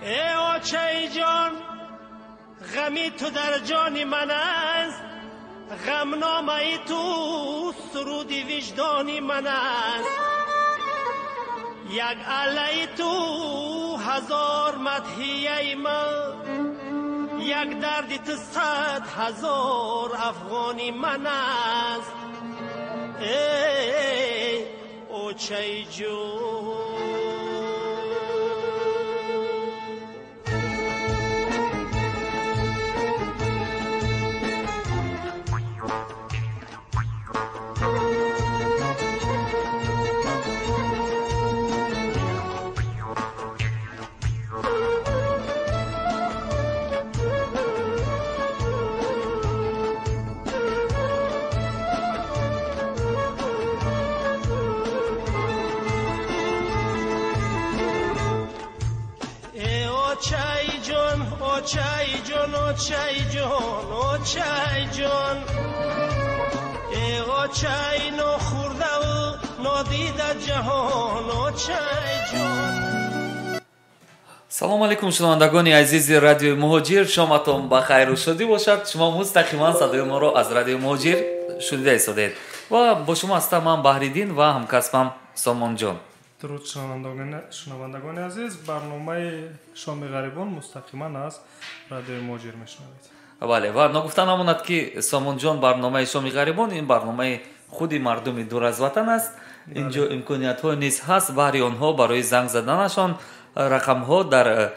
Эй очаи ҷон, ғами ту дар ҷони ман аст, ғамномаи ту суруди виҷдони ман аст. Як аллаи ту ҳазор мадҳияи ман, як дарди ту 100,000 афғони ман аст. Эй очаи ҷон. Очаи ҷон, очаи ҷон, очаи ҷон, э очаи нохӯрдаву нодида ҷаҳон, очаи ҷон. Салом алейкум, шунавандагони азизи радиои Муҳоҷир, шоматон ба хайру шодӣ бошад. Шумо мустақиман садои моро аз радиои Муҳоҷир шунида истодаед ва бо шумо ҳастам ман Баҳриддин ва ҳамкасбам Сомонҷон. Дуруд шунавандагони азиз, барномаи шоми ғарибон мустақиман аз радиои Муҳоҷир мешунавед. Бале, ва ногуфта намонад, ки Сомонҷон, барномаи шоми ғарибон ин барномаи худи мардуми дур аз ватан аст. Инҷо имкониятҳо низ ҳаст баҳри онҳо барои занг заданашон. Рақамҳо дар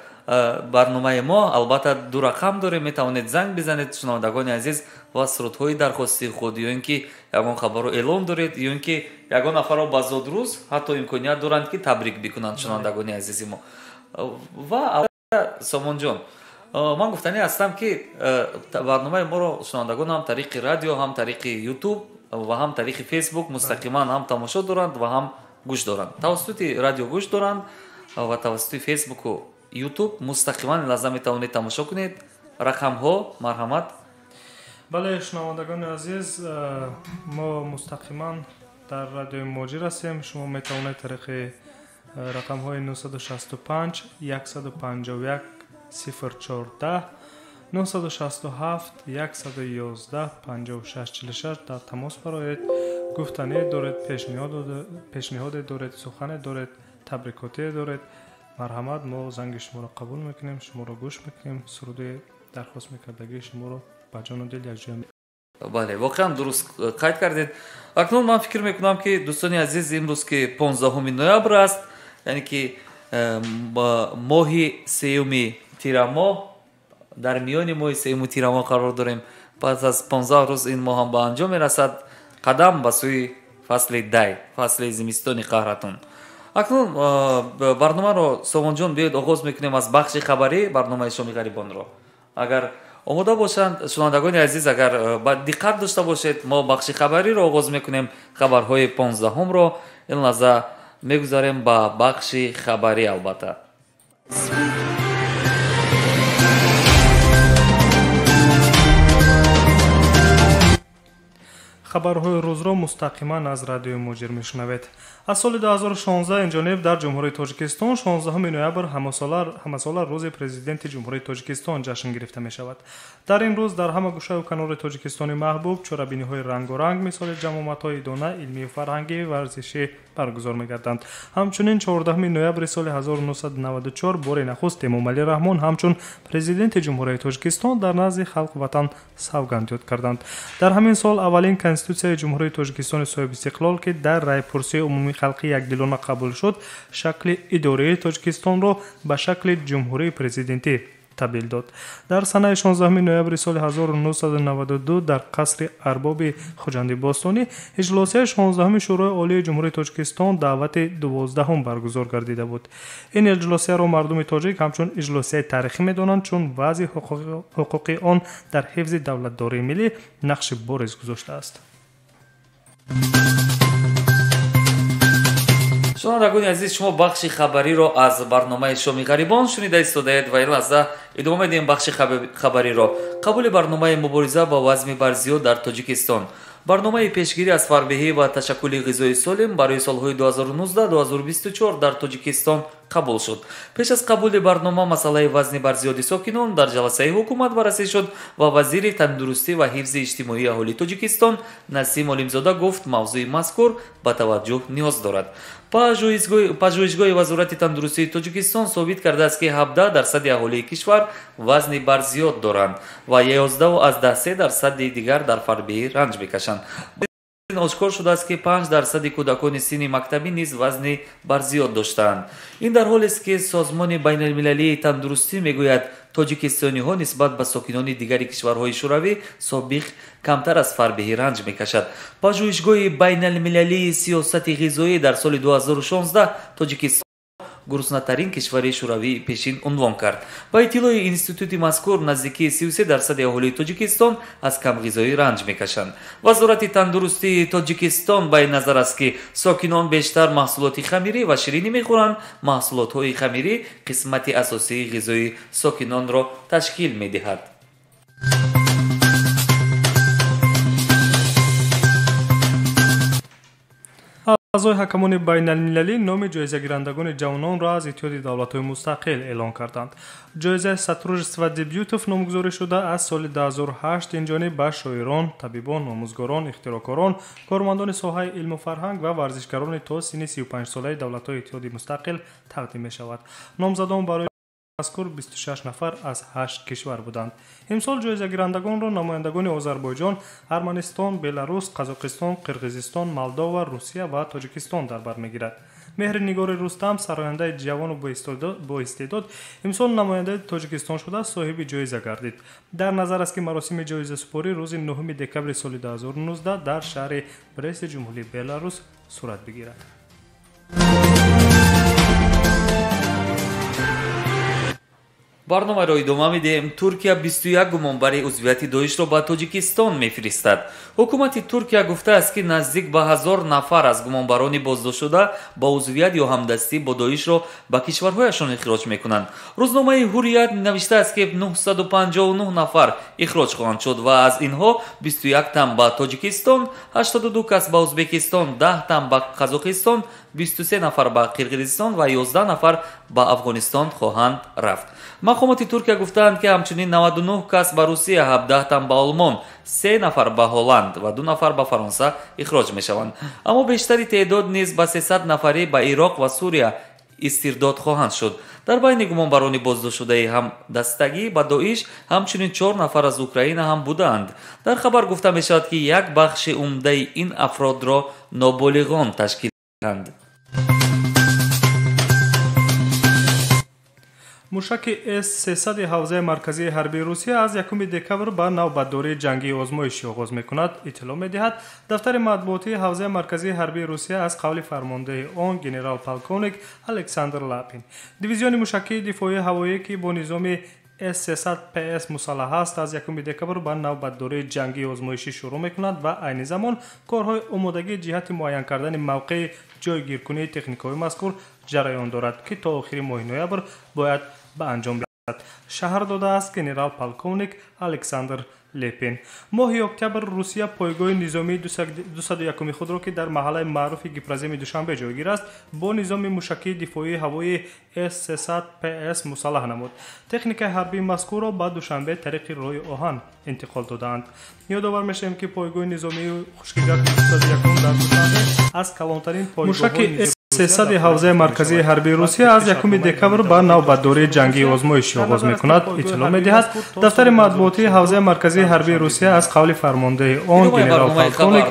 барномаи мо албатта ду рақам дорем, метавонед занг бизанед, шунавандагони азиз, ва сурудҳои дархостии худ ё ин ки ягон хабару эълон доред, ё ин ки ягон нафарро ба зодрӯз ҳатто имконият доранд, ки табрик бикунанд, шунавандагони азизи мо. Ва албатта, Сомонҷон, ман гуфтанӣ ҳастам, ки барномаи моро шунавандагон ҳам тариқи радио, ҳам тариқи ютуб ва ҳам тариқи фейсбук мустақиман ҳам тамошо доранд ва ҳам гӯш доранд. Тавассути радио гӯш доранд ва тавассути фейсбуку ютуб мустақиман лаҳза метавонед тамошо кунед. Рақамҳо марҳамат. Бале, шунавандагони азиз, мо мустақиман дар радиои Муҳоҷир ҳастем. Шумо метавонед тариқи рақамҳои 965 151 014, 967 111 56 46 дар тамос бароед. Гуфтане доред, пешниҳоде доред, сухане доред, табрикотие доред, марҳамат, мо занги шуморо қабул мекунем, шуморо гӯш мекунем, суруди дархост мекардагии шуморо ба ҷону дил якҷоя. Бале, воқеан дуруст қайд кардед. Акнун ман фикр мекунам, ки дӯстони азиз, имрӯз ки 15 ноябр аст, яъне ки моҳи сеюми тирамоҳ, дар миёни моҳи сеюми тирамоҳ қарор дорем. Пас аз 15 рӯз ин моҳ ҳам ба анҷом мерасад. Қадам ба сӯи фасли дай, фасли зимистони қаҳратон. Акнун барномаро, Сомонҷон, биёед оғоз мекунем аз бахши хабарӣ барномаи шоми ғарибонро. Агар омода бошанд шунавандагони азиз, агар диққат дошта бошед, мо бахши хабариро оғоз мекунем, хабарҳои 15-ро. Ин лаҳза мегузарем ба бахши хабарӣ албатта. Хабарҳои рӯзро мустақиман аз радиои Муҳоҷир мешунавед. Аз соли 2016 инҷониб дар Ҷумҳурии Тоҷикистон 16 ноябр ҳамасола рӯзи президенти Ҷумҳурии Тоҷикистон ҷашн гирифта мешавад. Дар ин рӯз дар ҳама гӯшаю канори Тоҷикистони маҳбуб чорабиниҳои рангоранг мисоли ҷамъомадҳои идона, илмию фарҳангӣ, варзишӣ баргузор мегарданд. Ҳамчунин 14 ноябри соли 1994 бори нахуст Эмомалӣ Раҳмон ҳамчун президенти Ҷумҳурии Тоҷикистон дар назди халқу ватан савганд ёд карданд. Дар ҳамин сол аввалин Конститутсияи Ҷумҳурии Тоҷикистони соҳибистиқлол, ки дар райпурсии умумии халқӣ якдилона қабул шуд, шакли идораи Тоҷикистонро ба шакли ҷумҳурии президентӣ табдил дод. Дар санаи 16 ноябри соли 1992 дар қасри арбоби Хуҷанди бостонӣ иҷлосияи 16 Шӯрои Олии Ҷумҳурии Тоҷикистон даъвати 12 баргузор гардида буд. Ин иҷлосияро мардуми тоҷик ҳамчун иҷлосияи таърихӣ медонанд, чун вазъи ҳуқуқии он дар ҳифзи давлатдории миллӣ нақши бориз гузоштааст. Шунавандагони азиз, шумо бахши хабариро аз барномаи шоми ғарибон шунида истодаед ва ин лаҳза идома медиҳем бахши хабариро. Қабули барномаи мубориза ба вазми барзиёд дар Тоҷикистон. Барномаи пешгирӣ аз фарбеҳӣ ва ташаккули ғизои солим барои солҳои 2019-2024 дар Тоҷикистон қабул шуд. Пеш аз қабули барнома масъалаи вазни барзиёди сокинон дар ҷаласаи ҳукумат баррасӣ шуд ва вазири тандурустӣ ва ҳифзи иҷтимоии аҳолии Тоҷикистон Насим Олимзода гуфт, мавзӯи мазкур ба таваҷҷӯҳ ниёз дорад. Пажӯҳишгоҳи Вазорати тандурустии Тоҷикистон собит кардааст, ки 17% аҳолии кишвар вазни барзиёд доранд ва 11,3% дигар дар фарбеҳӣ ранҷ мекашанд. Ошкор шудааст, ки 5% кӯдакони синни мактабӣ низ вазни барзиёд доштаанд. Ин дар ҳолест, ки Созмони байналмилалии тандурустӣ мегӯяд, тоҷикистониҳо нисбат ба сокинони дигари кишварҳои шӯравӣ собиқ камтар аз фарбеҳӣ ранҷ мекашад. Пажӯҳишгоҳи байналмилалии сиёсати ғизоӣ дар соли 2016 Тоҷикистон гуруснатарин кишвари шӯравии пешин унвон кард. Ба иттилои институти мазкур, наздикии 33% аҳолии Тоҷикистон аз камғизоӣ ранҷ мекашанд. Вазорати тандурустии Тоҷикистон ба ин назар аст, ки сокинон бештар маҳсулоти хамирӣ ва ширинӣ мехӯранд. Маҳсулотҳои хамирӣ қисмати асосии ғизои сокинонро ташкил медиҳад. Аъзои ҳакамони байналмилалӣ номи ҷоизагирандагони ҷавононро аз Иттиҳоди давлатҳои мустақил эълон карданд. Ҷоизаи Сотрудничество дебютов номгузорӣ шуда аз соли 2008 инҷониб ба шоирон, табибон, омӯзгорон, ихтироъкорон, кормандони соҳаи илму фарҳанг ва варзишгарони то синни 35-солаи давлатҳои Иттиҳоди мустақил тақдим мешавад. Номзадон барои мазкур 26 нафар аз 8 кишвар буданд. Имсол ҷоизагирандагонро намояндагони Озарбойҷон, Арманистон, Беларус, Қазоқистон, Қирғизистон, Молдова, Русия ва Тоҷикистон дар бар мегирад. Меҳринигори Рустам, сарояндаи ҷавону боистеъдод, имсол намояндаи Тоҷикистон шуда соҳиби ҷоиза гардид. Дар назар аст, ки маросими ҷоизасупорӣ рӯзи 9 декабри соли 2019 дар шаҳри Брести Ҷумҳурии Беларус сурат бигирад. Барномаро идома медиҳем. Туркия 21 гумонбари узвияти Доишро ба Тоҷикистон мефиристад. Ҳукумати Туркия гуфтааст, ки наздик ба 1000 нафар аз гумонбарони боздоштшуда ба узвият ё ҳамдастӣ бо Доишро ба кишварҳояшон ихроҷ мекунанд. Рӯзномаи Ҳуррият навиштааст, ки 959 нафар ихроҷ хоҳанд шуд ва аз инҳо 21 тан ба Тоҷикистон, 82 кас ба Ӯзбекистон, 10 тан ба Қазоқистон, 23 нафар ба Қирғизистон ва 11 нафар ба Афғонистон хоҳанд рафт. Мақомоти Туркия гуфтаанд, ки ҳамчунин 99 кас ба Русия, 17 тан ба Олмон, 3 нафар ба Ҳолланд ва 2 нафар ба Фаронса ихроҷ мешаванд. Аммо бештари теъдод низ ба 300 нафарӣ ба Ироқ ва Сурия истирдод хоҳанд шуд. Дар байни гумонбарони боздоштшудаи ҳамдастагӣ ба Доиш ҳамчунин 4 нафар аз Украина ҳам будаанд. Дар хабар гуфта мешавад, ки як бахши умдаи ин афродро ноболиғон ташкил медиҳанд. Мушаки С-300 ҳавзаи марказии ҳарбии Русия аз 1 декабр ба навбатдории ҷангии озмоишӣ оғоз мекунад, иттилоъ медиҳад дафтари матбуотии ҳавзаи марказии ҳарбии Русия аз қавли фармондеҳи он генерал-полковник Александр Лапин. Дивизиони мушакии дифоии ҳавоӣ, ки бо низоми С-300 ПС мусаллаҳ аст, аз 1 декабр ба навбатдории ҷангии озмоишӣ шурӯъ мекунад ва айни замон корҳои омодагӣ ҷиҳати муайян кардани мавқеи ҷойгиркунии техникаҳои мазкур ҷараён дорад, ки то охири моҳи ноябр бояд ба анҷом бирасад, шаҳр додааст генерал-полковник Александр Лепин. Моҳи октябр Русия пойгоҳи низомии 201 худро, ки дар маҳаллаи маъруфи Гипроземи Душанбе ҷойгир аст, бо низоми мушакии дифоии ҳавоии С-300 ПС мусаллаҳ намуд. Техникаи ҳарбии мазкурро ба Душанбе тариқи роҳи оҳан интиқол додаанд. Ёдовар мешавем, ки пойгоҳи низомии хушкигарди 201 дар Душанбе аз калонтарин пойгоҳҳои С-300 ҳавзаи марказии ҳарбии Русия аз 1 декабр ба навбатдории ҷангии озмоишӣ оғоз мекунад, иттилоъ медиҳад дафтари матбуотии ҳавзаи марказии ҳарбии Русия аз қавли фармондеҳи он генерал-полковник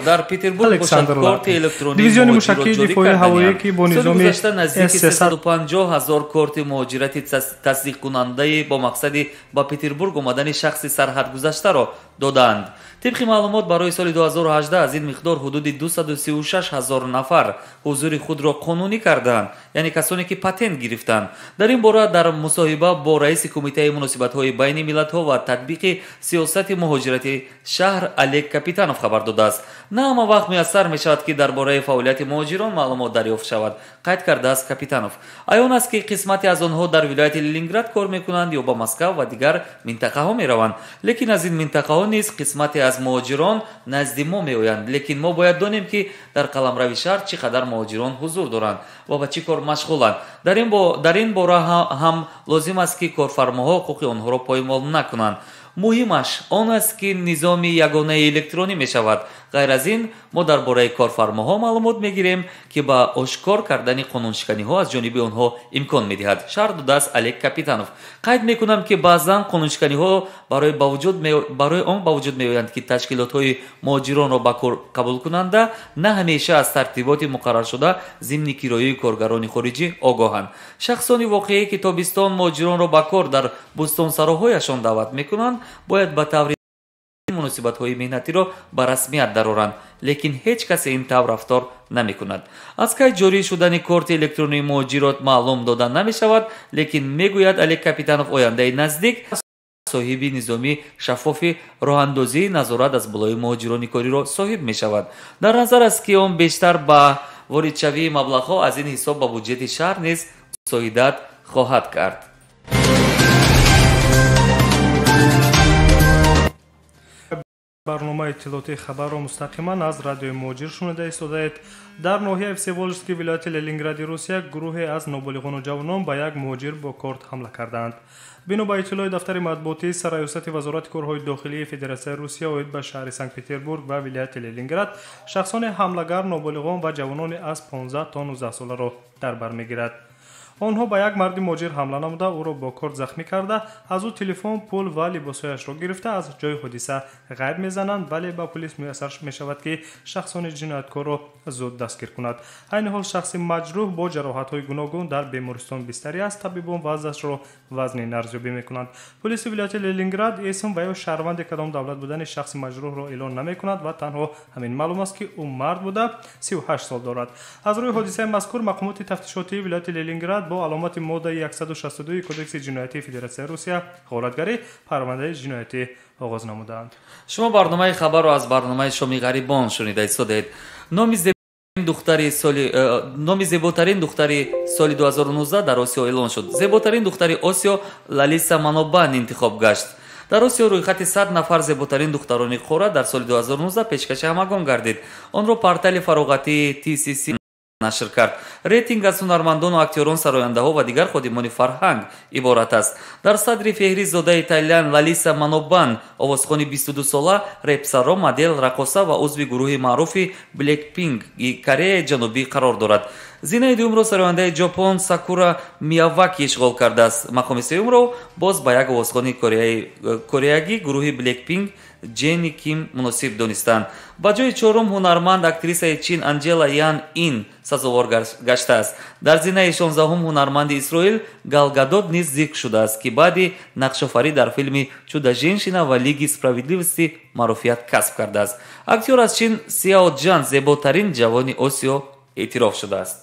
Александр Лапин. Дивизиони мушакии дифоии ҳавоӣ, ки бо низоми С-350 ҳазор корти муҳоҷирати тасдиқкунандаи бо мақсади ба Петербург омадани шахси сарҳадгузаштаро додаанд. Тибқи маълумот, барои соли 2018 аз ин миқдор ҳудуди 236 ҳазор нафар ҳузури худро қонунӣ карданд, яъне касоне ки патент гирифтанд. Дар ин бора дар мусоҳиба бо раиси кумитаи муносибатҳои байни миллатҳо ва татбиқи сиёсати муҳоҷирати шаҳр Олег Капитанов хабар додааст. На ҳама вақт муяссар мешавад, ки дар бораи фаъолияти муҳоҷирон маълумот дарёфт шавад, қайд кардааст Капитанов. Аён аст, ки қисмате аз онҳо дар вилояти Ленинград кор мекунанд ё ба Москав ва дигар минтақаҳо мераванд, лекин аз ин минтақаҳо низ қисмате аз муҳоҷирон назди мо меоянд, лекин мо бояд донем, ки дар қаламрави шаҳр чӣ қадар муҳоҷирон ҳузур доранд ва ба чӣ кор машғуланд. Дар ин бора ҳам лозим аст, ки корфармоҳо ҳуқуқи онҳоро поймол накунанд. Муҳимаш он аст, ки низоми ягонаи электронӣ мешавад. Ғайр аз ин, мо дар бораи корфармоҳо маълумот мегирем, ки ба ошкор кардани қонуншиканиҳо аз ҷониби онҳо имкон медиҳад, шарҳ додааст Олег Капитанов. Қайд мекунам, ки баъзан қонуншиканиҳо барои он ба вуҷуд меоянд, ки ташкилотҳои муҳоҷиронро ба кор қабулкунанда на ҳамеша аз тартиботи муқарраршуда зимни кирояи коргарони хориҷӣ огоҳанд. Шахсони воқеӣ, ки тобистон муҳоҷиронро ба кор дар бӯстонсароҳояшон даъват мекунанд, бояд ба таври муносибатҳои меҳнатиро ба расмият дароранд, лекин ҳеҷ касе ин тавр рафтор намекунад. Аз кай ҷорӣ шудани корти электронии муҳоҷирот маълум дода намешавад, лекин мегӯяд Олег Капитанов, ояндаи наздик соҳиби низоми шаффофи роҳандозии назорат аз болои муҳоҷирони кориро соҳиб мешавад. Дар назар аст, ки он бештар ба воридшавии маблағҳо аз ин ҳисоб ба буҷети шаҳр низ мусоидат хоҳад кард. Барномаи иттилоотии хабарро мустақиман аз радиои Муҳоҷир шунида истодаед. Дар ноҳияи Всеволожски вилояти Ленингради Русия гурӯҳе аз ноболиғону ҷавонон ба як муҳоҷир бо корт ҳамла кардаанд. Бино ба иттилои дафтари матбуотии Сарраёсати Вазорати корҳои дохилии Федератсияи Русия оид ба шаҳри Санкт-Петербург ва вилояти Ленинград, шахсони ҳамлагар ноболиғон ва ҷавонони аз 15 то 19 соларо дар бар мегирад. Онҳо ба як марди муҳоҷир ҳамла намуда, ӯро бо корт захмӣ карда, аз ӯ телефон, пул ва либосҳояшро гирифта, аз ҷои ҳодиса ғайб мезананд, вале ба пулис муяссар мешавад, ки шахсони ҷинояткорро зуд дастгир кунад. Айни ҳол шахси маҷрӯҳ бо ҷароҳатҳои гуногун дар бемористон бистарӣ аст. Табибон вазъашро вазнин арзёбӣ мекунанд. Пулиси вилояти Ленинград исм ва ё шаҳрванди кадом давлат будани шахси маҷрӯҳро эълон намекунад ва танҳо ҳамин маълум аст, ки ӯ мард буда, 38 сол дорад. Аз рӯи ҳодисаи мазкур мақомоти тафтишотии вилояти Ленинград бо аломати моддаи 162 Кодекси ҷиноятии Федератсияи Русия ғоратгарӣ парвандаи ҷиноятӣ оғоз намуданд. Шумо барномаи хабарро аз барномаи Шоми ғарибон шунида истодаед. Номи зеботарин духтари соли 2019 дар Осиё эълон шуд. Зеботарин духтари Осиё Лалиса Манобан интихоб гашт. Дар Осиё рӯйхати 100 нафар зеботарин духтарони қора дар соли 2019 пешкаши ҳамагон гардид. Онро портали фароғатии TCC нашр кард. Рейтинг аз ҳунармандону актёрон, сарояндаҳо ва дигар ходимони фарҳанг иборат аст. Дар садри феҳрист зодаи Тайланд Лалиса Манобан, овозхони 22-сола, репсаро, модел, раққоса ва узви гурӯҳи маъруфи Blackpink Кореяи Ҷанубӣ қарор дорад. Зинаи дуюмро сарояндаи Ҷопон Сакура Мияваки ишғол кардааст. Мақоми сеюмро боз ба як овозхони кореягӣ гурӯҳи Blackpink Ҷенни Ким муносиб донистанд. Ба ҷои чорум ҳунарманд актрисаи Чин Анҷела Ян Ин сазовор гаштааст. Дар зинаи 16-ум ҳунарманди Исроил Гал Гадот низ зикр шудааст, ки баъди нақшофарӣ дар филми «Чудо-женщина» ва «Лиги справедливости» маъруфият касб кардааст. Актёр аз Чин Сяо Ҷан зеботарин ҷавони Осиё эътироф шудааст.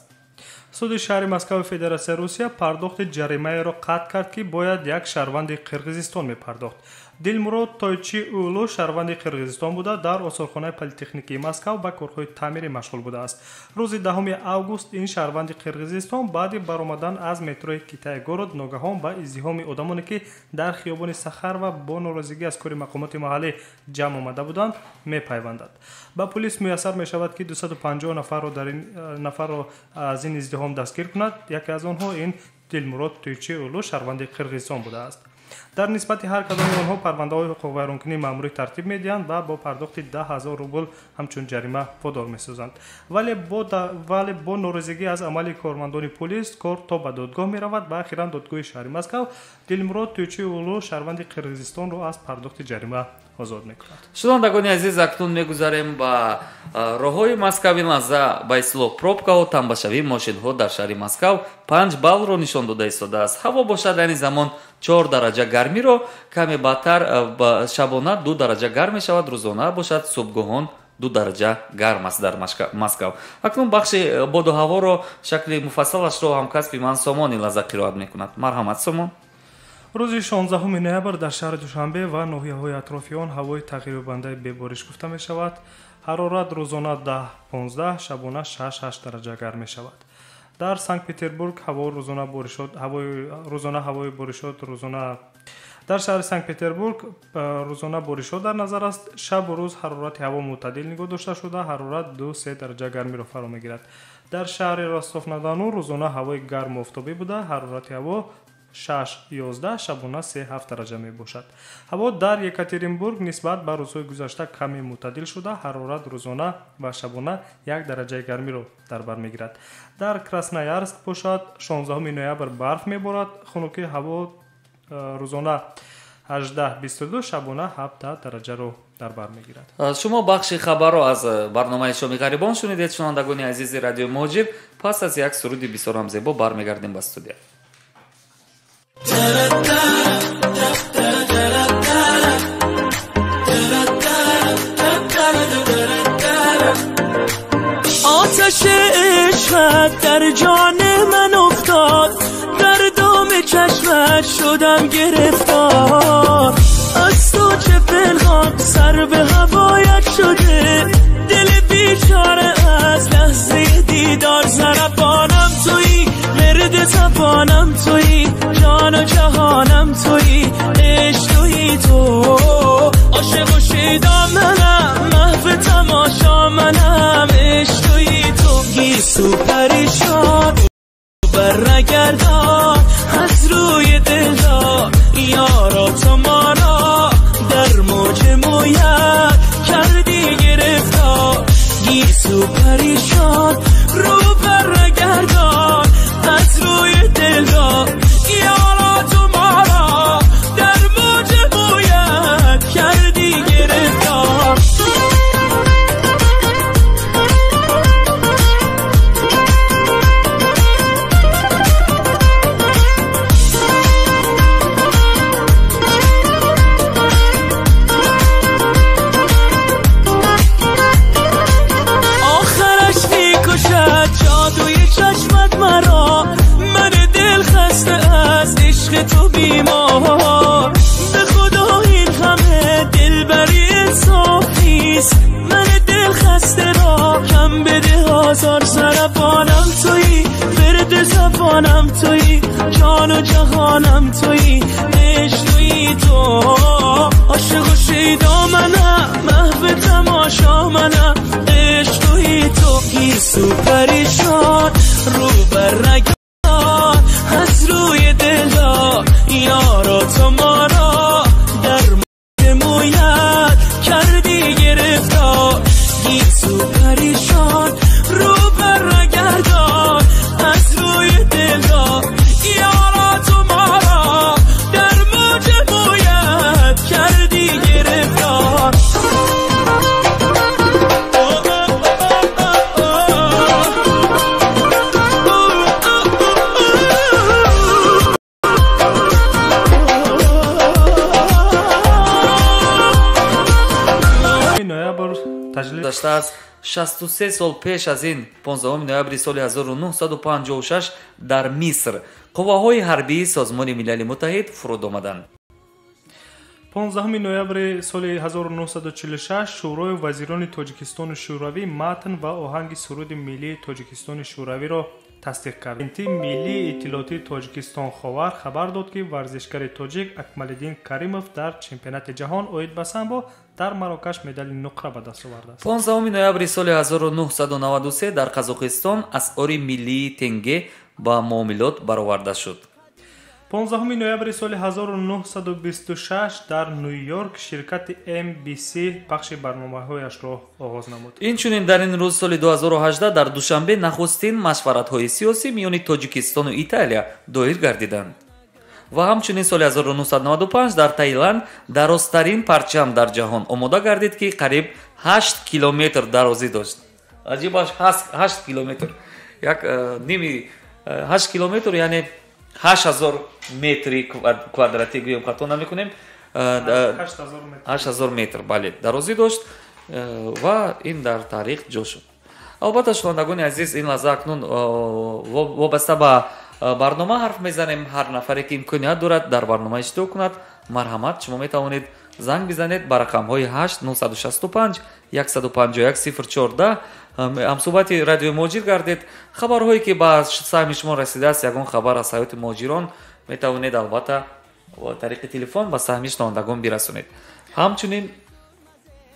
Суди шаҳри Москваи Федератсияи Русия пардохти ҷаримаеро қатъ кард, ки бояд як шаҳрванди Қирғизистон мепардохт. Дилмурод Тойчи Улу шаҳрванди Қирғизистон буда, дар осорхонаи политехникии Москав ба корҳои таъмирӣ машғул будааст. Рӯзи 10 август ин шаҳрванди Қирғизистон баъди баромадан аз метрои Китай-город ногаҳон ба издиҳоми одамоне, ки дар хиёбони Сахарова бо норозигӣ аз кори мақомоти маҳаллӣ ҷамъ омада буданд, мепайвандад. Ба пулис муяссар мешавад, ки 250 нафарро аз ин издиҳом дастгир кунад. Яке аз онҳо ин Дилмурод Тойчи Улу шаҳрванди Қирғизистон будааст. Дар нисбати ҳар кадоми онҳо парвандаҳои ҳуқуқвайронкунии маъмурӣ тартиб медиҳанд ва бо пардохти 10 000 рубл ҳамчун ҷарима водор месозанд. Вале бо норозигӣ аз амали кормандони пулис кор то ба додгоҳ меравад ва ахиран додгоҳи шаҳри Москав Дилмурод Тойчи Улу шаҳрванди Қирғизистонро аз пардохти ҷарима озод мекунад. Шунавандагони азиз, акнун мегузарем ба роҳҳои Москав. Ин лаҳза ба истилоҳ пробкаҳо, тамбашавии мошинҳо дар шаҳри Москав 5 баллро нишон дода истодааст. Ҳаво бошад айни замон 4 дараҷа гармиро, каме баъдтар шабона 2 дараҷа гарм мешавад, рӯзона бошад субҳгоҳон 2 дараҷа гарм аст дар Москав. Акнун бахши боду ҳаворо шакли муфассалашро ҳамкасби ман Сомон ин лаҳза қироат мекунад. Марҳамат, Сомон. Рӯзи 16 ноябр дар шаҳри Душанбе ва ноҳияҳои атрофи он ҳавои тағйирёбандаи бебориш гуфта мешавад. Ҳарорат рӯзона 10-15, шабона 6-8 дараҷа гарм мешавад. Дар Санкт-Петербург ҳаво рӯзона ҳавои боришот, рӯзона Дар шаҳри Санкт-Петербург рӯзона боришҳо дар назар аст. Шабу рӯз ҳарорати ҳаво мӯътадил нигоҳ дошта шуда, ҳарорат 2-3 дараҷа гармиро фаро мегирад. Дар шаҳри Ростов-на-Дону рӯзона ҳавои гарму офтобӣ буда, ҳарорати ҳаво 6-11, шабона 3-7 дараҷа мебошад. Ҳаво дар Екатеринбург нисбат ба рӯзҳои гузашта каме мӯътадил шуда, ҳарорат рӯзона ва шабона 1 дараҷаи гармиро дар бар мегирад. Дар Красноярск бошад, 16 ноябр барф меборад, хунукии ҳаво рӯзона 18-22, шабона 17 дараҷаро дар бар мегирад. Шумо бахши хабарро аз барномаи Шоми ғарибон шунидед, шунавандагони азизи радиои Муҳоҷир. Пас аз як суруди бисёрам зебо бармегардем ба студия. آتش عشقت در جان من افتاد، در دام چشمت شدم گرفتار. از تو چه پنهان سر به هوایت شده، دل بیچاره از لحظه دیدار. ضربانم تویی، ورد زبانم تویی، جان و جهانم تویی، عشق تویی تو. عاشق و شیدا منم، محو تماشا منم، عشق تویی تو. گیسو پریشان برنگردان از روی دلدار، یارا تو ما را در موج مویت کردی گرفتار. گیسو پریشان رو برنگردان از روی دلدار، یارا تو ما را در موج مویت کردی گرفتار. تو بیمار به خدا این همه دلبری انصاف نیست، من دل خسته را کم بده آزار. ضربانم تویی، ورد زبانم تویی، جان و جهانم تویی، عشق تویی تو. عاشق و شیدا منم، محو تماشا منم، عشق تویی تو. گیسو پریشان رو برنگردان از روی دلدار، یارا تو ما را در مویت کردی گرفتار. گیسو پریشان رو برنگردان از روی دلدار، یارا تو ما را در موج مویت کردی گرفتار. Гузаштааст 63 сол пеш аз ин 15 ноябри соли 1956 дар Миср қувваҳои ҳарбии Созмони Милали Муттаҳид фуруд омаданд. 15 ноябри соли 1946 Шӯрои вазирони Тоҷикистони Шӯравӣ матн ва оҳанги суруди миллии Тоҷикистони Шӯравиро тасдиқ кард. Агентии миллии иттилоотии Тоҷикистон Ховар хабар дод, ки варзишгари тоҷик Акмалиддин Каримов дар чемпионати ҷаҳон оид ба самбо дар Марокаш медали нуқра ба даст овардааст. 15 ноябри соли 1993 дар Қазоқистон асъори миллии тенге ба муомилот бароварда шуд. 15 ноябри соли 1926 дар Нью-Йорк ширкати NBC пахши барномаҳояшро оғоз намуд. Инчунин дар ин рӯз соли 2018 дар Душанбе нахустин машваратҳои сиёсӣ миёни Тоҷикистону Италия доир гардиданд. Ва ҳамчунин соли 1995 дар Таиланд дарозтарин парчам дар ҷаҳон омода гардид, ки қариб 8 километр дарозӣ дошт. Аҷибаш 8 километр. Як ними 8 километр, яъне 8000 метри квадратӣ гӯем, хато намекунем. 8000 метр, бале, дарозӣ дошт ва ин дар таърих ҷо шуд. Албатта, шунавандагони азиз, ин лаҳза акнун вобаста ба барнома ҳарф мезанем. Ҳар нафаре ки имконият дорад дар барнома иштирок кунад, марҳамат, шумо метавонед занг бизанед ба рақамҳои 8 965 151 014, ҳамсӯҳбати радиои Муҳоҷир гардед. Хабарҳое ки ба саҳми шумо расидааст, ягон хабар аз ҳаёти муҳоҷирон, метавонед албатта тариқи телефон ба саҳми шунавандагон бирасонед.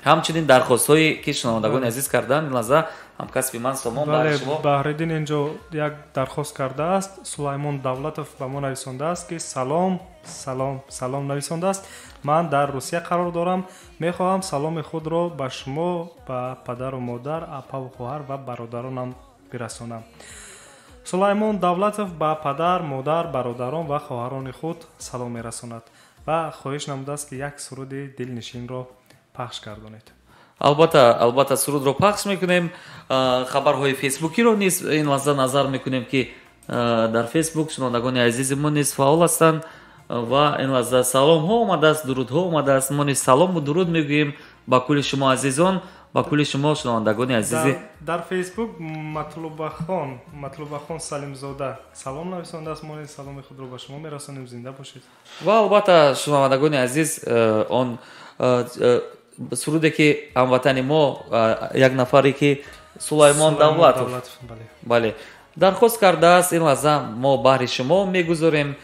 Ҳамчунин дархостҳое ки шунавандагони азиз карданд, ин лаҳза ҳамкасби ман Сомон баҳри шумо. Баҳриддин инҷо як дархост кардааст. Сулаймон Давлатов ба мо нависондааст, ки салом, салом, салом нависондааст. Ман дар Русия қарор дорам. Мехоҳам саломи худро ба шумо, ба падару модар, апаву хоҳар ва бародаронам бирасонам. Сулаймон Давлатов ба падар, модар, бародарон ва хоҳарони худ салом мерасонад ва хоҳиш намудааст, ки як суруди дилнишинро пахш гардонед. Албатта, албатта, сурудро пахш мекунем. Хабарҳои фейсбукиро низ ин лаҳза назар мекунем, ки дар фейсбук шунавандагони азизи мо низ фаъол ҳастанд ва ин лаҳза саломҳо омадааст, дурудҳо омадааст. Мо низ салому дуруд мегӯем ба кулли шумо азизон, ба кулли шумо шунавандагони азизи. Дар фейсбук Матлубахон Салимзода салом нависондааст. Мо низ саломи худро ба шумо мерасонем. Зинда бошед. Ва албатта, шунавандагони азиз, он суруде ки ҳамватани мо, як нафаре ки Сулаймон Давлатов, бале, дархост кардааст, ин лаҳза мо баҳри шумо мегузорем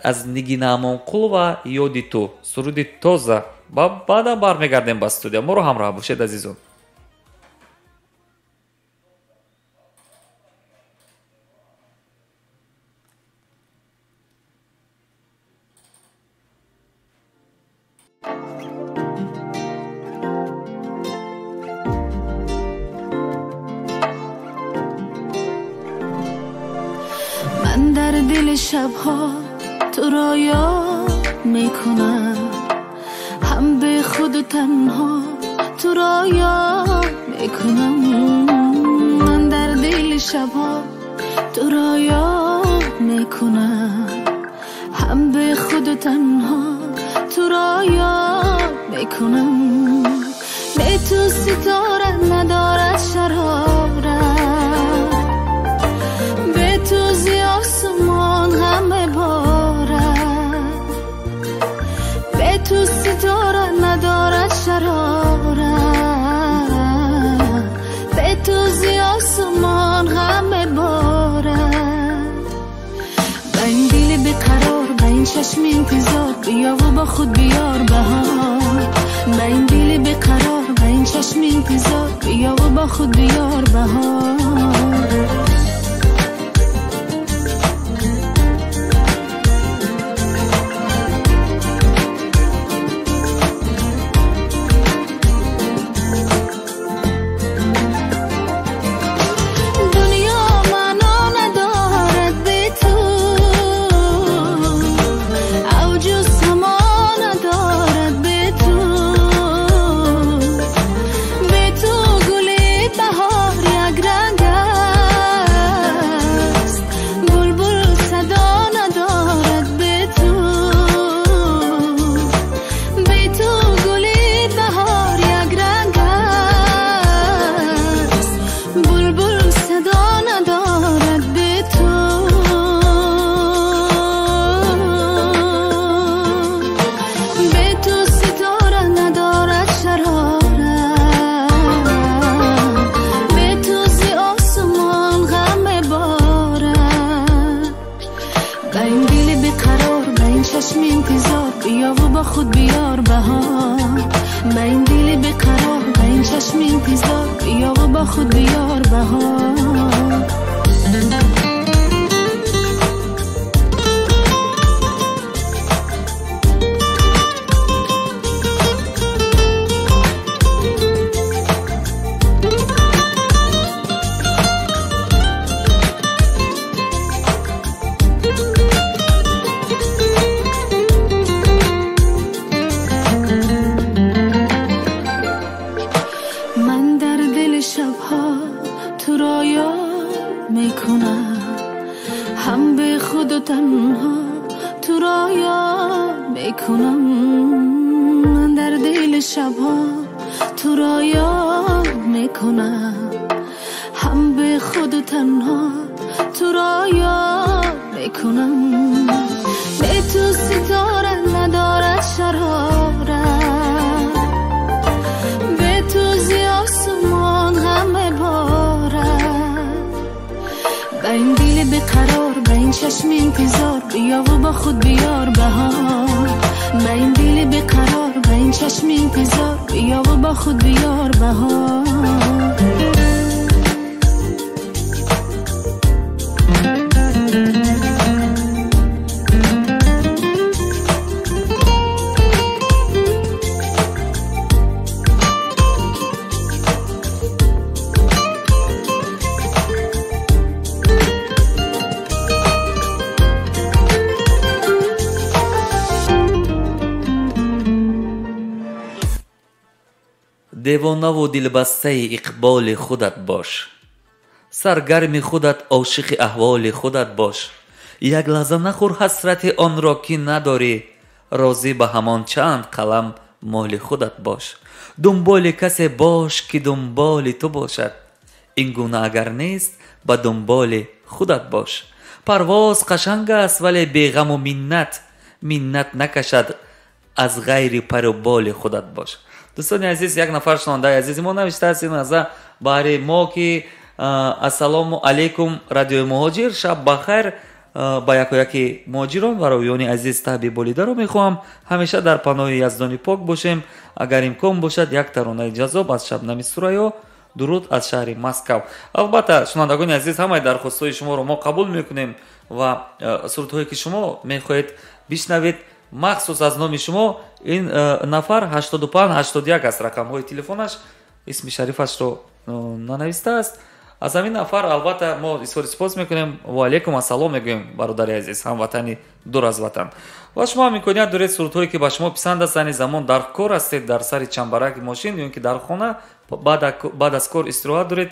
аз Нигина Амонқулова «Ёди ту», суруди тоза. Баъдан бармегардем ба студия. Моро ҳамроҳ бошед, азизон. Ман дар дили шабҳо туро ёд мекунам, ҳам бе худу танҳо туро ёд мекунам. Ман дар дили шабҳо туро ёд мекунам, ҳам бе худу танҳо туро ёд мекунам. Бе ту ситора надорад шарора, бе ту зи осмон ғам меборад, бе ту ситора надорад шарора, бе ту зи осмон ғам меборад. Ба ин дили беқарор, ба ин чашми интизор, биёву бо худ биёр баҳор. Ба ин дили беқарор, ба ин чашми интизор, биёву бо худ биёр баҳор. چشم انتظار بیا و با خود بیار بهار. به این دل بیقرار، به این چشم انتظار بیا و با خود بیار بهار. Девонаву дилбастаи иқболи худат бош, саргарми худат, ошиқи аҳволи худат бош. Як лаҳза нахӯр ҳасрати онро, ки надорӣ, розӣ ба ҳамон чанд қалам моли худат бош. Дунболи касе бош, ки дунболи ту бошад, ин гуна агар нест, ба дунболи худат бош. Парвоз қашанг аст, вале беғаму миннат, миннат накашад аз ғайри пару боли худат бош. Дӯстони азиз, як нафар шунавандаи азизи мо навиштааст ин лаҳза баҳри мо, ки ассалому алайкум, радиои Муҳоҷир, шаб бахайр. Ба якояки муҳоҷирон ва ровиёни азиз таъби болидаро мехоҳам. Ҳамеша дар паноҳи Яздони пок бошем. Агар имкон бошад, як таронаи ҷаззоб аз Шабнами Сурайё. Дуруд аз шаҳри Москав. Албатта, шунавандагони азиз, ҳамаи дархостҳои шуморо мо қабул мекунем ва сурудҳое ки шумо мехоҳед бишнавед, махсус аз номи шумо ин нафар 85 81 аст рақамҳои телефонаш, исми шарифашро нанавистааст. Аз ҳамин нафар албатта мо изҳори сипос мекунем ва алейкум ассалом мегӯем, бародари азиз, ҳамватани дур аз ватан. Ва шумо ҳам имконият доред сурудҳое ки ба шумо писанд аст, айни замон дар кор ҳастед, дар сари чамбараки мошин ё ин ки дар хона баъд аз кор истироҳат доред,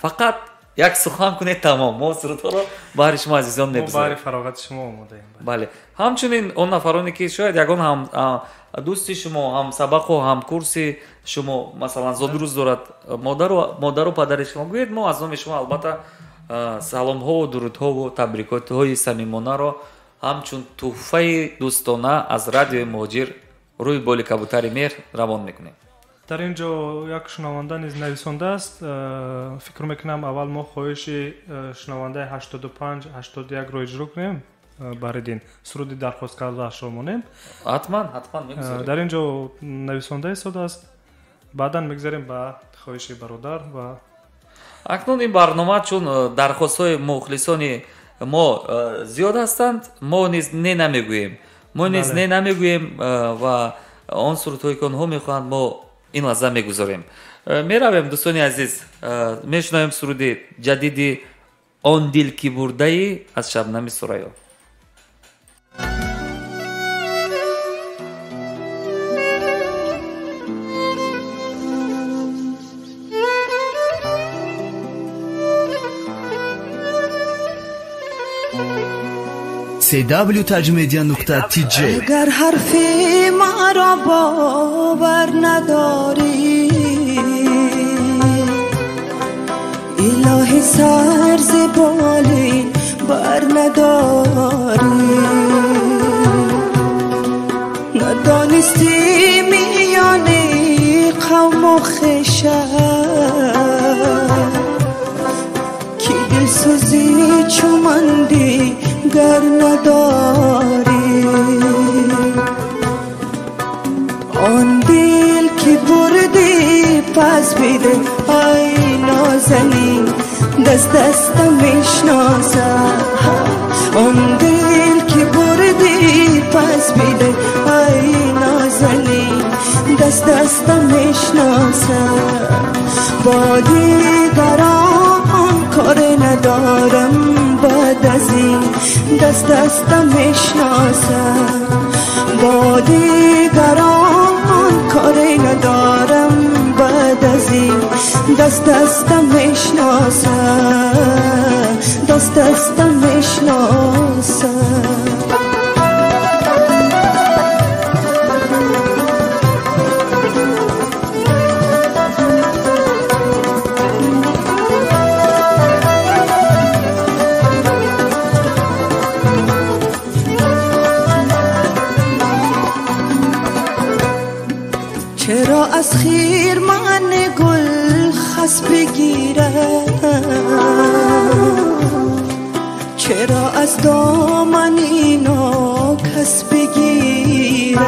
фақат як сухан кунед, тамом, мо сурудҳоро баҳри шумо азизон мегузорем. Баҳри фароғати шумо омодаем. Бале, ҳамчунин он нафароне ки шояд ягон ҳам дӯсти шумо, ҳамсабақу ҳамкурси шумо, масалан, зодрӯз дорад, модару падари шумо, гӯед, мо аз номи шумо албатта саломҳову дурудҳову табрикотҳои самимонаро ҳамчун тӯҳфаи дӯстона аз радиои Муҳоҷир рӯи боли кабутари меҳр равон мекунем. Дар ин ҷо як шунаванда низ нависондааст. Фикр мекунам, аввал мо хоҳиши шунавандаи 85 81-ро иҷро кунем. Баридин суруди дархост кардаашро монем. Ҳатман, ҳатман мегузорем. Дар ин ҷо нависонда истодааст, баъдан мегзарем ба хоҳиши бародар. Ва акнун ин барнома, чун дархостҳои мухлисони мо зиёд ҳастанд, мо низ не намегӯем, мо низ не намегӯем ва он сурудҳое ки онҳо мехоҳанд, мо ин лаҳза мегузорем. Меравем, дӯстони азиз, мешунавем суруди ҷадиди «Он дил ки бурдаӣ» аз Шабнами Сурайё. cw.tajmedia.tj. Агар ҳарфи маро бовар надорӣ, илоҳӣ сар зи болин бар надорӣ. Надонистӣ миёни қавму хеша, ки дилсӯзӣ чу ман дигар надорӣ. Он дил ки бурдӣ, пас биде, ай нозанин, даст дастам мешносам. Он дил ки бурдӣ, пас биде, ай нозанин, даст дастам мешносам. Бо дигарон кор надорам, баъд аз ин даст дастам мешносам. Бо дигарон кор надорам, баъд аз ин даст дастам мешносам, даст дастам мешносам. چرا از خیرمن گل خس بگیرم؟ چرا از دامنی ناکس بگیرم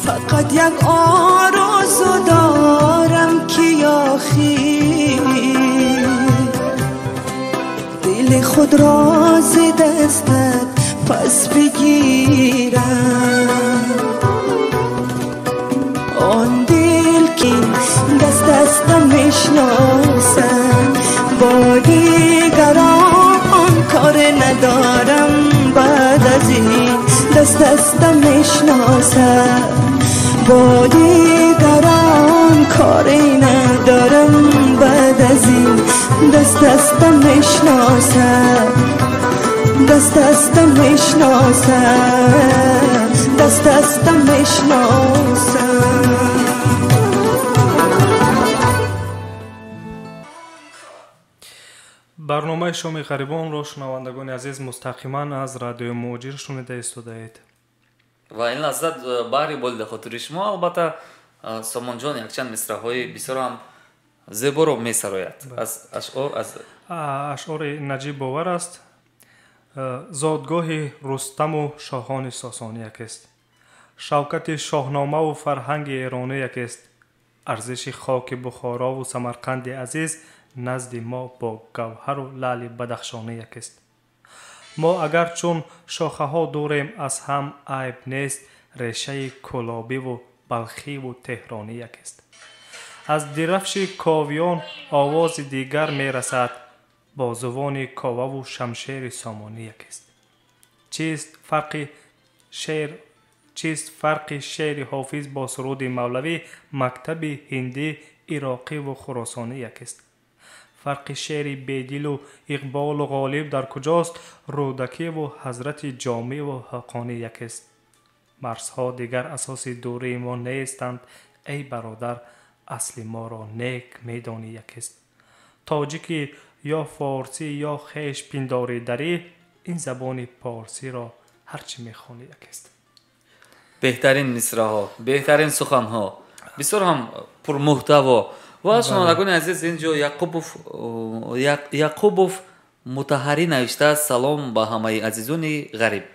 فقط یک آرزو دارم که یاخی دل خود را ز دستت پس بگیرم آن دل که دست دستم میشناسم با دیگران کار ندارم بعد از این دست دستم میشناسم با دیگران کار ندارم بعد از این دست دستم میشناسم دست دستم میشناسم دست دستم میشناسم. Барномаи шоми ғарибонро шунавандагони азиз мустақиман аз радиои Муҳоҷир шунида истодаед. Ва ин лаҳза баҳри болида хотири шумо албатта Сомонҷон якчанд мисраҳои бисёр ҳам зеборо месарояд. Аз ашъор аз ашъори Наҷиб Бовар аст. Зодгоҳи Рустаму шоҳони Сосонӣ якест, шавкати шоҳномаву фарҳанги эронӣ якест, арзиши хоки Бухорову Самарқанди азиз назди мо бо гавҳару лаъли Бадахшонӣ якест. Мо агар чун шохаҳо дурем аз ҳам айб нест, решаи Кӯлобиву Балхиву Теҳронӣ якест. Аз дирафши ковиён овози дигар мерасад, бозувони коваву шамшери Сомонӣ якест. Чист фарқи шеъри Ҳофиз бо суруди Мавлавӣ, мактаби ҳиндӣ, ироқиву хуросонӣ якест. Фарқи шеъри Бедилу Иқболу Ғолиб дар куҷост, Рӯдакиву ҳазрати Ҷомиву Ҳаққонӣ якест. Марзҳо дигар асоси дурии мо нестанд, эй бародар, асли моро нек медонӣ якест. Тоҷикӣ ё форсӣ ё хеш пиндори дарӣ, ин забони порсиро ҳарчи мехонӣ якест. Беҳтарин мисраҳо, беҳтарин суханҳо, бисёр ҳам пурмуҳтаво. Ва шунавандагони азиз, ин ҷо Яқубов Мутаҳарӣ навиштааст: салом ба ҳамаи азизони ғариб.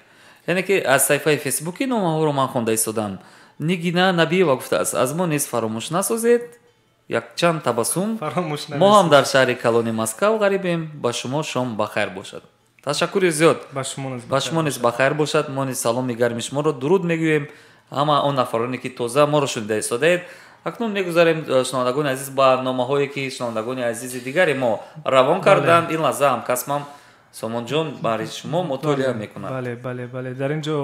Яъне ки аз саҳифаи фейсбуки номаҳоро ман хонда истодам. Нигина Набиева гуфтааст: аз мо низ фаромӯш насозед, якчанд табассум. Мо ҳам дар шаҳри калони Москав ғарибем. Ба шумо шом ба хайр бошад. Ташаккури зиёд. Ба шумо низ ба хайр бошад. Мо низ саломи гарми шуморо дуруд мегӯем ҳама он нафароне ки тоза моро шунида истодаед. Акнун мегузарем, шунавандагони азиз, ба номаҳое ки шунавандагони азизи дигари мо равон карданд. Ин лаҳза ҳамкасбам Сомонҷон барои шумо мутолиа мекунад. Бале, бале, бале. Дар ин ҷо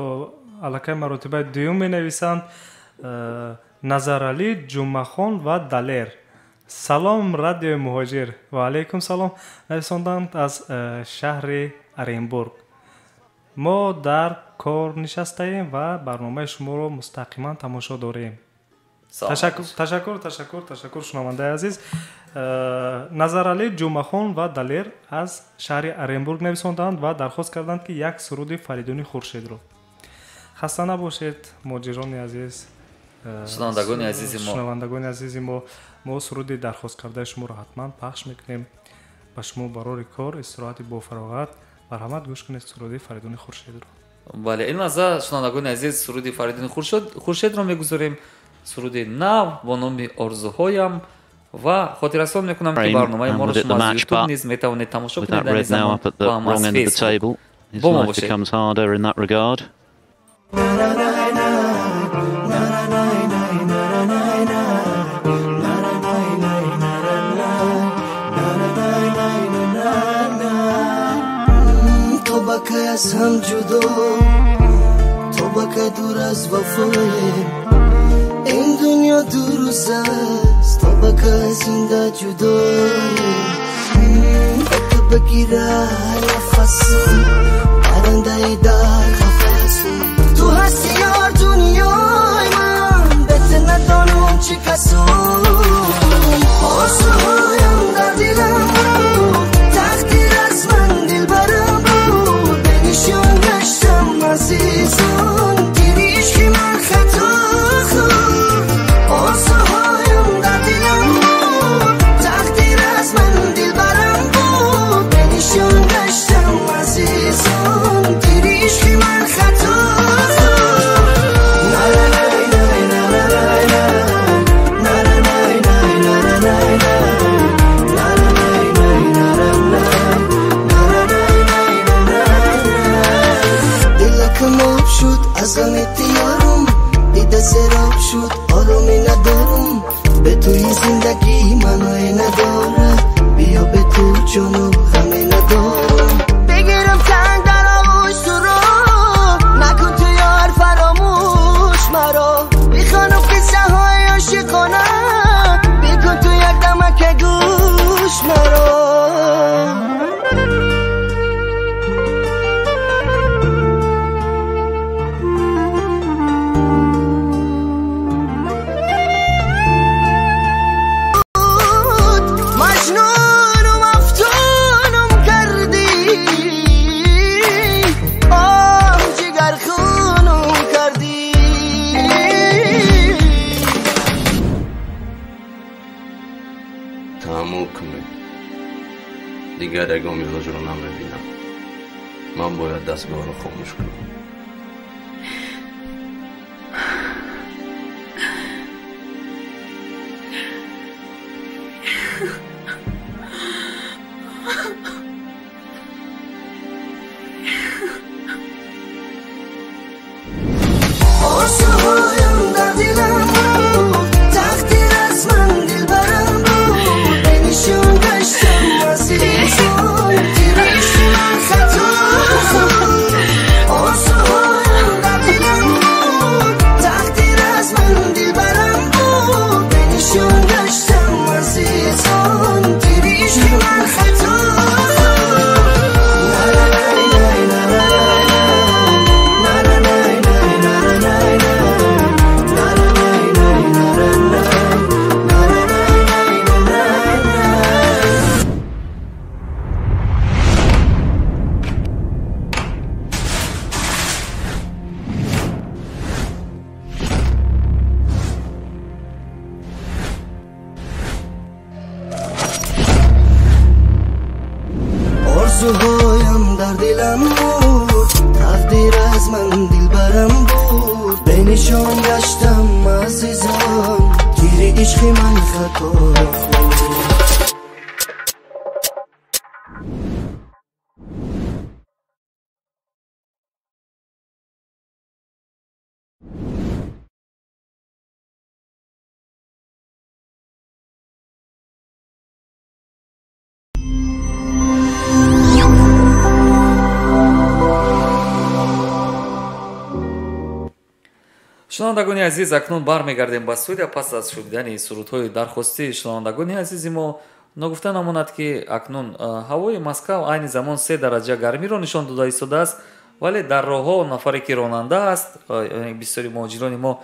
аллакай маротибаи дуюм менависанд Назаралӣ, Ҷумъахон ва Далер. Салом радиои Муҳоҷир. Ва алайкум салом. Нависонданд аз шаҳри Оренбург. Мо дар кор нишастаем ва барномаи шуморо мустақиман тамошо дорем. Ташаккур, ташаккур, ташаккур, ташаккур, шунавандаи азиз. Назаралӣ, Ҷумъахон ва Далер аз шаҳри Оренбург нависонданд ва дархост карданд, ки як суруди Фаридуни Хуршедро. Хаста набошед, муҳоҷирони азиз, шунавандагони азизи мо. Шунавандагони азизи мо, мо суруди дархосткардаи шуморо ҳатман пахш мекунем. Ба шумо барори кор, истироҳати бофароғат. Марҳамат, гӯш кунед суруди Фаридуни Хуршедро. Бале, ин лаҳза, шунавандагони азиз, суруди Фаридуни Хуршедро мегузорем. Суруди нав бо номи Орзуҳоям. Ва хотиррасон мекунам, ки барномаи моро шумо аз Ютуб низ метавонед тамошо кунед дар ин замон ва ҳам аз Фейсбук. Бо мо бошед. То ба кай аз ҳам ҷудо, то ба кай дур аз вафоем, ин дунё дуруст аст, то ба кай зинда ҷудоем. Ба бигира нафасам, парандаи дар қафасам, ту ҳасти ёр дунёи ман, бе ту надонам чӣ касам. Орзуҳоям дар дилам буд, тақдир аз ман дилбарам буд, бе нишон гаштам азизон, тири ишқи ман хато хӯрд. Орзуҳоям дар дилам буд, тақдир аз ман дилбарам буд, бе нишон شد از غم تیارم دیده سراب شد آرامی ندارم به توی زندگی منای نداره بیا به تو جانو غمی ندارم بگیرم تنگ در آغوش تو رو نکن تو یار فراموش مرا بخوانم قصه های عاشقانه بکن تو یک دمک گوش مرا. Дигар ягон мизоҷро намебинам. Ман бояд дастгоҳро хомӯш кунам. Орзуҳоям дар дилам буд, тақдир аз ман дилбарам буд, бенишон гаштам азизон, тиришти ман хато хӯрд. Орзуҳоям дар дилам буд, тақдир аз ман дилбарам буд, бенишон гаштам азизон, тиришти ман хато хӯрд. Орзуҳоям дар дилам буд, тақдир аз ман дилбарам буд, бенишон гаштам азизон, тири ишқи ман хато хӯрд. Шунавандагони азиз, акнун бармегардем ба студия пас аз шунидани сурудҳои дархостии шунавандагони азизи мо. Ногуфта намонад, ки акнун ҳавои Москав айни замон 3 дараҷа гармиро нишон дода истодааст, вале дар роҳҳо нафаре ки ронанда аст, бисёри муҳоҷирони мо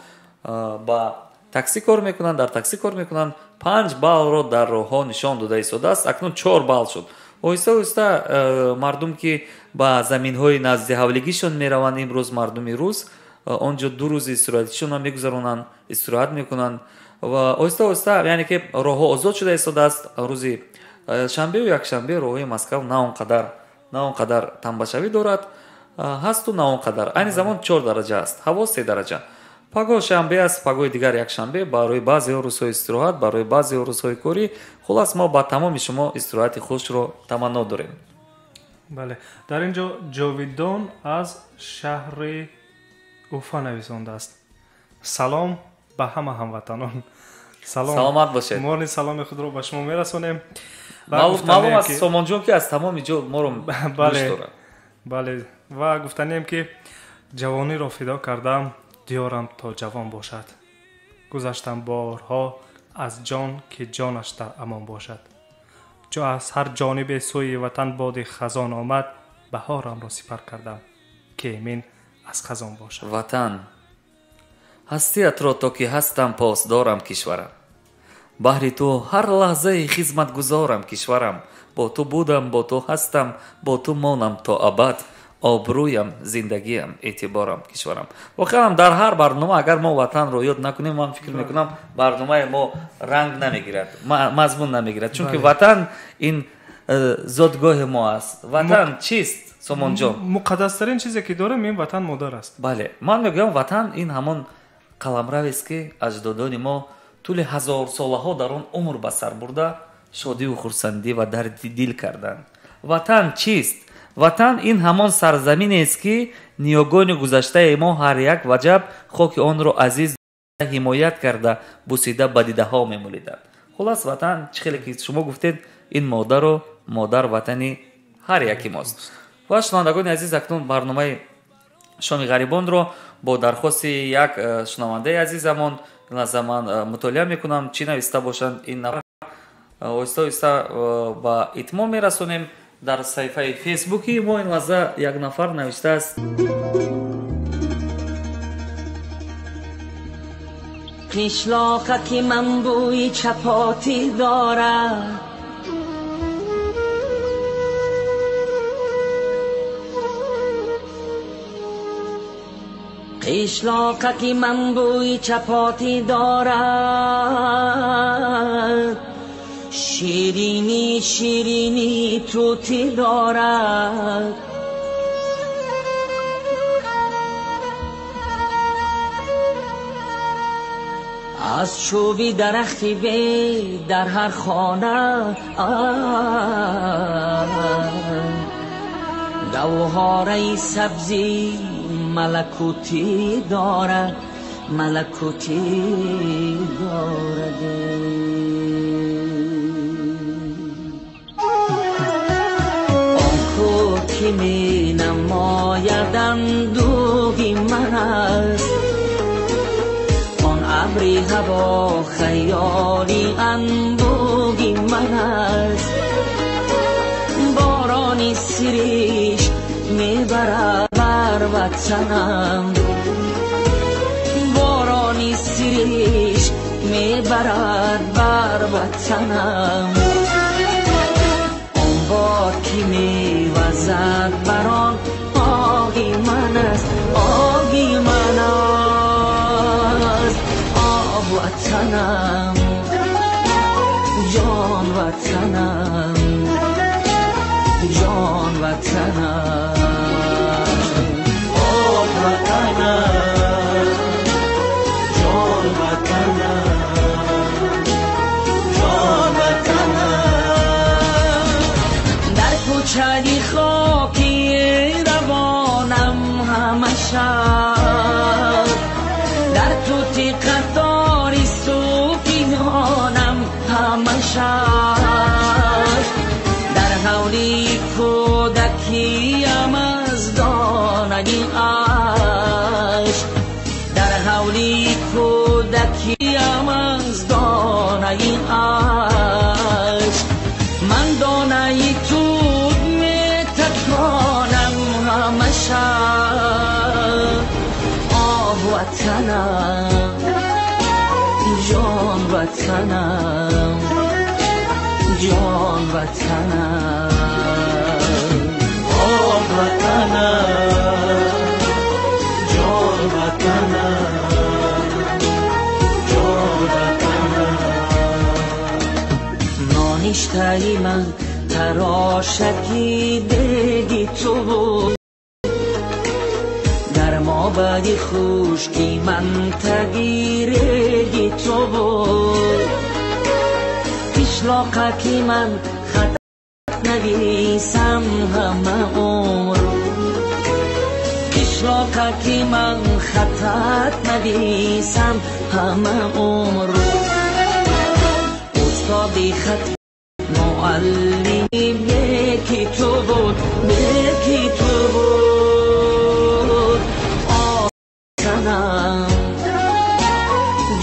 ба таксӣ кор мекунанд, дар таксӣ кор мекунанд, 5 баллро дар роҳҳо нишон дода истодааст. Акнун 4 балл шуд. Оҳиста оҳиста мардум ки ба заминҳои назди ҳавлигишон мераванд, имрӯз мардуми рус онҷо 2 рӯзи истироҳатишонро мегузаронанд, истироҳат мекунанд ва оҳиста оҳиста, яъне ки роҳҳо озод шуда истодааст. Рӯзи шанбеу якшанбе роҳҳои Москав на он қадар тамбашавӣ дорад, ҳасту на он қадар. Айни замон 4 дараҷа аст, ҳаво 3 дараҷа. Пагоҳ шанбе аст, пагоҳи дигар якшанбе, барои баъзеҳо рӯзҳои истироҳат, барои баъзеҳо рӯзҳои корӣ. Хулас, мо ба тамоми шумо истироҳати хушро таманно дорем. Бале, дар ин ҷо Ҷовидон аз шаҳри Уфа нависондааст. Салом ба ҳама ҳамватанон. Салом. Саломат бошед. Мо низ саломи худро ба шумо мерасонем. Маълум аст, Сомонҷон, ки аз тамоми ҷо моро гӯш дорад. Бале, ва гуфтанем, ки ҷавониро фидо кардам, диёрам то ҷавон бошад. Гузаштам борҳо аз ҷон, ки ҷонаш дар амон бошад. Чо аз ҳар ҷонибе сӯи ватан боди хазон омад, баҳорамро сипар кардам, ки эмин аз хазон бошад. Ватан, ҳастиятро то ки ҳастам посдорам кишварам. Баҳри ту ҳар лаҳзаи хизматгузорам кишварам. Бо ту будам, бо ту ҳастам, бо ту монам то абад. Обрӯям, зиндагиам, эътиборам кишварам. Воқеан дар ҳар барнома агар мо ватанро ёд накунем, ман фикр мекунам барномаи мо ранг намегирад, мазмун намегирад. Чунки ватан ин зодгоҳи мо аст. Ватан чист, Сомонҷон? Муқаддастарин чизе ки дорем ин ватан модар аст. Бале, ман мегӯям ватан ин ҳамон қаламравест, ки аҷдодони мо тӯли ҳазорсолаҳо дар он умр ба сар бурда, шодиву хурсандӣ ва дарди дил карданд. Ватан чист? Ватан ин ҳамон сарзаминест, ки ниёгони гузаштаи мо ҳар як ваҷаб хоки онро азиз ҳимоят карда, бусида ба дидаҳо мемолиданд. Хулас, ватан, чӣ хеле ки шумо гуфтед, ин модару модар ватани ҳар яки мост. Ва шунавандагони азиз, акнун барномаи шоми ғарибонро бо дархости як шунавандаи азизамон лаҳза ман мутолиа мекунам, чӣ нависта бошанд ин нафар. Оҳиста оҳиста ба итмом мерасонем. Дар саҳифаи фейсбуки мо ин лаҳза як нафар навиштааст: қишлоқаки ман бӯи чапотӣ дорад, қишлоқаки ман бӯи чапотӣ дорад, ширинӣ ширинӣ тутӣ дорад. Аз чӯби дарахти бед дар ҳар хона гавҳораи сабзи малакутӣ дорад, малакутӣ дорад. Он ку ки менамояд андӯҳи ман аст, он абри ҳаво хаёли анбӯҳи ман аст. Борони сириш мебарад бар ватанам, борони сириш мебарад бар ватанам. Он бод ки мевазад бар он оғи ман аст, оғи ман аст. Оҳ ватанам, ҷон ватанам, ҷон ватанам. Оҳ ватанам, ҷон ватанам, ҷон ватанам. Дар кӯчаи хоки равонам ҳама шаб, дар тути қатори сӯфиёнам ҳама шаб, дар ҳавли кӯдакиям аз донаи ашк, дар ҳавли кӯдакиям аз донаи ашк. Ман донаи тут метаконам ҳама шаб. Оҳ ватанам, ҷон ватанам, ҷон ватанам. Оҳ ватанам, ҷон ватанам, ҷон ватанам. Ноништаи ман тарошаки деги ту буд, дар мобади хушки ман таги реги ту буд. Қишлоқаки ман хат нависам ҳама умр, қишлоқаки ман хатат нависам ҳама умр. Устоди хат муаллими неки ту буд, неки ту буд. Оҳ ватанам,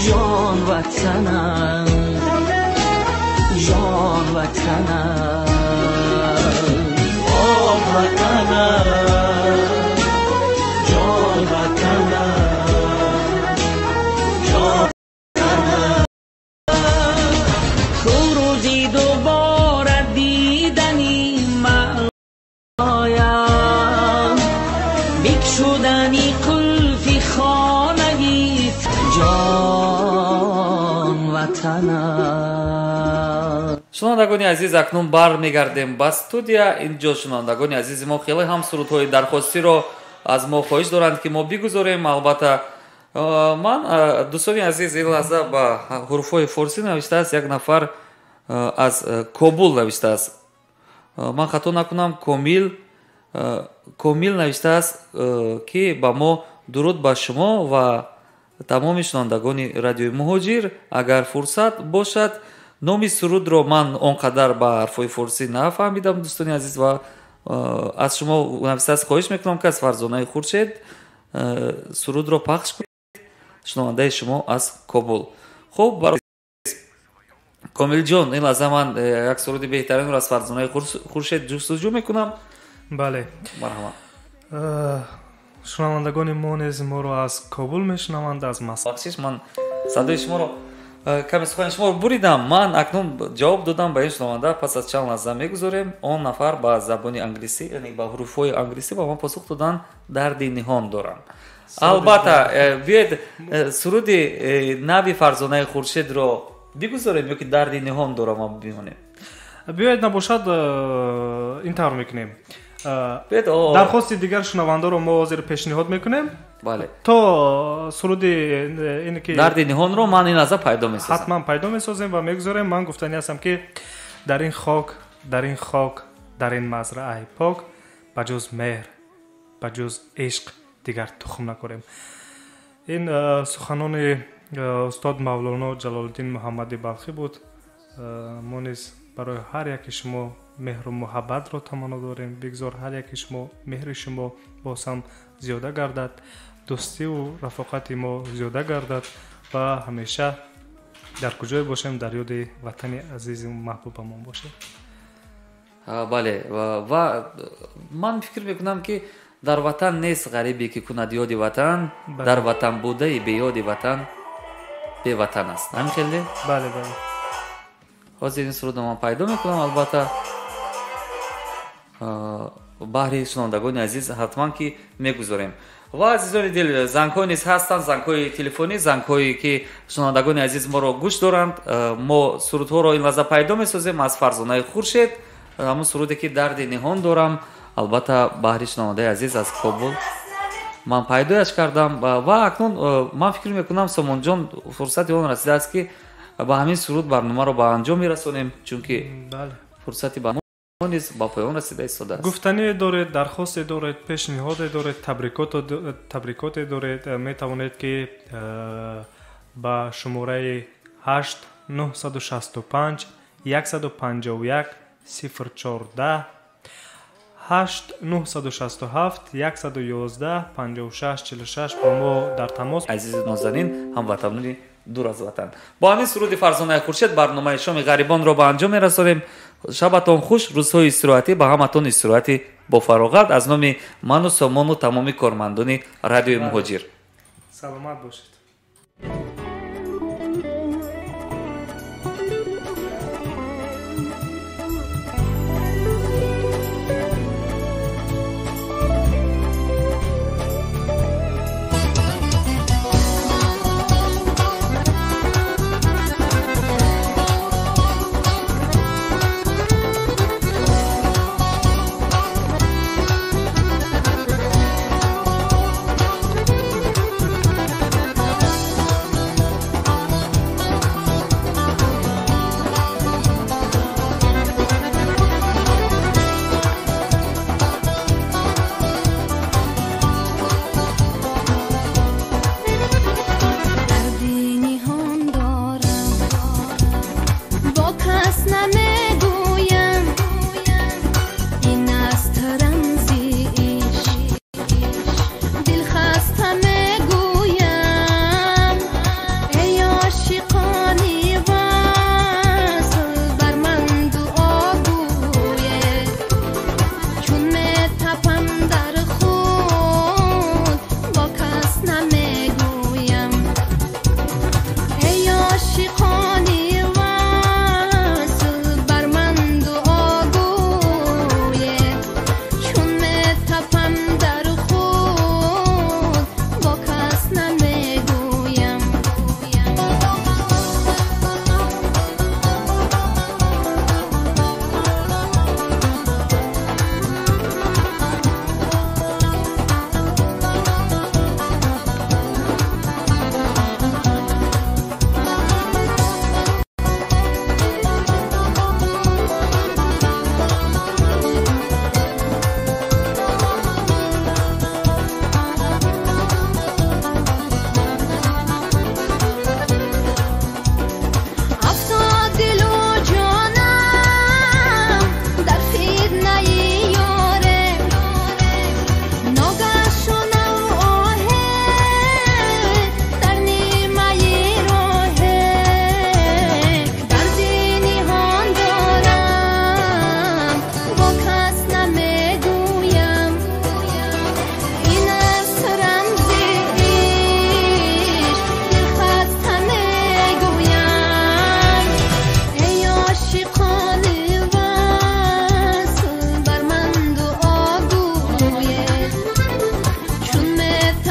ҷон ватанам, ҷон ватанам. Оҳ ватанам, ҷон ватанам, ҷон ватанам. Ку рӯзи дубора дидани маоям, бикшудани қулфи хонаи ҷон ватанам. Шунавандагони азиз, акнун бармегардем ба студия. Инҷо шунавандагони азизи мо хеле ҳам сурудҳои дархостиро аз мо хоҳиш доранд, ки мо бигузорем. Албатта ман, дӯстони азиз, ин лаҳза ба ҳуруфҳои форсӣ навиштааст як нафар аз Кобул навиштааст. Ман хато накунам, Комил Комил навиштааст, ки ба мо дуруд ба шумо ва тамоми шунавандагони радиои Муҳоҷир. Агар фурсат бошад, номи сурудро ман он қадар ба ҳарфҳои форсӣ нафаҳмидам, дӯстони азиз, ва аз шумо навиштааст, хоҳиш мекунам, ки аз Фарзонаи Хуршед сурудро пахш кунед. Шунавандаи шумо аз Кобул. Хуб, Комилҷон, ин лаҳза ман як суруди беҳтаринро аз Фарзонаи Хуршед ҷустуҷӯ мекунам. Бале. Марҳамат. Шунавандагони мо низ моро аз Кобул мешунаванд, аз Москва. Бахшиш, ман садои шуморо каме сухани шуморо буридам. Ман акнун ҷавоб додам ба ин шунаванда. Пас аз чанд лаҳза мегузорем. Он нафар ба забони англисӣ, яъне ба ҳуруфҳои англисӣ ба ман посух доданд: дарди ниҳон дорам. Албатта, биёед суруди нави Фарзонаи Хуршедро бигузорем ё ки дарди ниҳон дорам бимонем? Биёед, набошад, ин тавр мекунем. Дархости дигар шунавандаро мо ҳозир пешниҳод мекунем. Бале. То суруди ин ки дарди ниҳонро ман ин лаҳза пайдо месозам. Ҳатман пайдо месозем ва мегузорем. Ман гуфтанӣ ҳастам, ки дар ин хок, дар ин хок, дар ин мазрааи пок, ба ҷуз меҳр, ба ҷуз ишқ дигар тухм накорем. Ин суханони устод Мавлоно Ҷалолиддин Муҳаммади Балхӣ буд. Мо низ барои ҳар яки шумо меҳру муҳаббатро таманно дорем. Бигзор ҳар яки шумо меҳри шумо боз ҳам зиёда гардад, дӯстиву рафоқати мо зиёда гардад ва ҳамеша дар куҷое бошем, дар ёди ватани азизу маҳбубамон бошем. Бале, ва ман фикр мекунам, ки дар ватан нест ғарибе, ки кунад ёди ватан, дар ватан будаи беёди ватан беватан аст. Ҳамин хеле? Бале, бале. Ҳозир ин сурудро ман пайдо мекунам, албатта баҳри шунавандагони азиз ҳатман ки мегузорем. Ва азизони дил, зангҳо низ ҳастанд, зангҳои телефонӣ, зангҳое ки шунавандагони азиз моро гӯш доранд. Мо сурудҳоро ин лаҳза пайдо месозем аз Фарзонаи Хуршед, ҳамун суруде ки дарди ниҳон дорам, албатта баҳри шунавандаи азиз аз Кобул ман пайдояш кардам. Ва акнун ман фикр мекунам, Сомонҷон, фурсати он расидааст, ки ба ҳамин суруд барномаро ба анҷом мерасонем, чунки фурсати ба мо низ ба поён расида истодааст. Гуфтание доред, дархосте доред, пешниҳоде доред, табрикоте доред, метавонед, ки ба шумораи 8 965 151 014, 8 967 111 56 46 бо мо дар тамос. Азизи нозанин, ҳамватанони дур аз ватан, бо ҳамин суруди Фарзонаи Хуршед барномаи шоми ғарибонро ба анҷом мерасонем. Шабатон хуш, рӯзҳои истироҳатӣ ба ҳаматон истироҳати бофароғат аз номи ману Сомону тамоми кормандони радиои Муҳоҷир. Саломат бошед.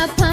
چپم.